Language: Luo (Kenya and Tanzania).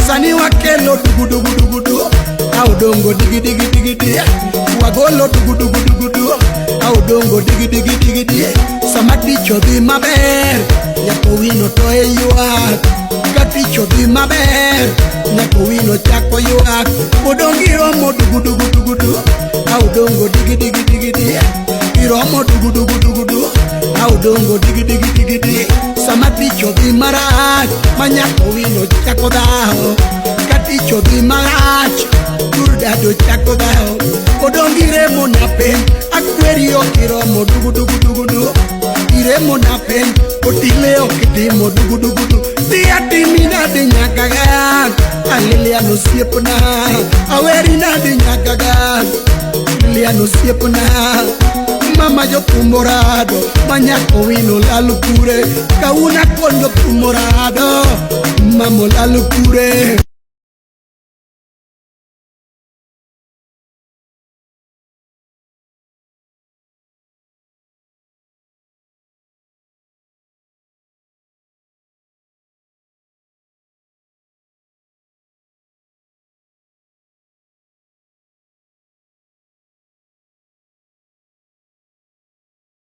Sani wakelo dugu dugu dugu du, audongo digi digi digi di, wagolo dugu dugu dugu du, audongo digi digi digi di. Sama tich odhi maber, nyako wino to e ywak. Ka tich odhi maber, nyako wino chako ywak. Odong iromo dugu dugu dugu du, audongo digi digi digi di. Iromo dugu dugu dugu du, audongo digi digi digi di. Sama tich odhi marach, ma nyako wino chako dhawo. Ka tich odhi marach, durdado chako dhawo. Odong iremo na piny, akweri ok iromo dugu dugu dugu du. Iremo na piny, otile ok itimo dugu dugu du. Dhi atimi nade nyaka gan, Alilian osiepna, aweri nade nyaka gan. Lilian osiepna, mama jothumorado, manyako wino lal kure, kawuono akon jothumorado, mama olal kure.